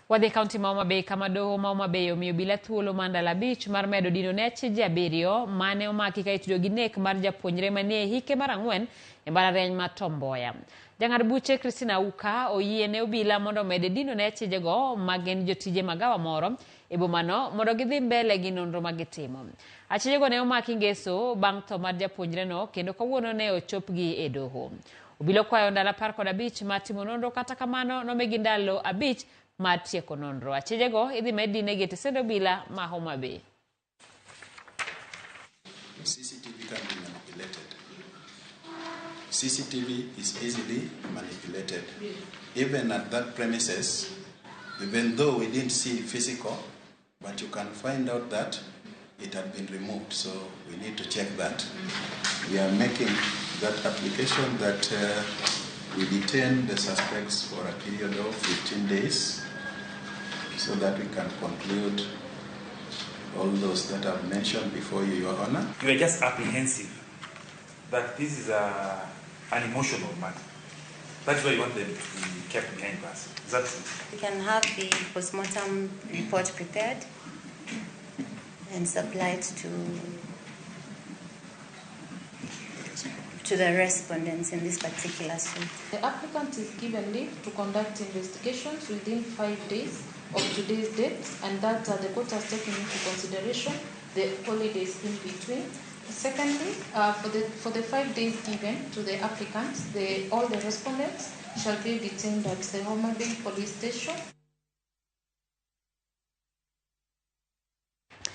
Wadhi e kaunti ma Homa Bay kama doho ma Homa Bay omiyo obila thuolo mar ndalo 5 mar medo dino ne achije 7 mane omaki ka itudo gi nek mar japuonjre manie hike mar 4 e mbalariany ma Tom Mboya. Jang'ad buche Christina Auka oyie ne obila mondo omed dino ne achijego ma gin jotije magawa moro e bomano mondo gidhi mbele gi nonro ma gitimo. Achijego ne omaki ngeso bang' tho mar japuonjreno kendo kawuono ne ochopgi e doho. Obila okwayo ndalo 15 mar timo nonro kata kamano nomigi ndalo 5 mar tieko nonro. Achijego idhi med dinegi e tesend obila ma Homa Bay. CCTV can be manipulated. CCTV is easily manipulated. Even at that premises, even though we didn't see physical, but you can find out that it had been removed, so we need to check that. We are making that application that we detain the suspects for a period of 15 days so that we can conclude all those that I've mentioned before you, Your Honor. You are just apprehensive that this is an emotional matter. That's why you want them to be kept behind bars. Is that true? We can have the postmortem report prepared and supplied to the respondents in this particular suit. The applicant is given leave to conduct investigations within 5 days of today's date, and that the court has taken into consideration the holidays in between. Secondly, for the 5 days given to the applicants, all the respondents shall be detained at the Homa Bay Police Station.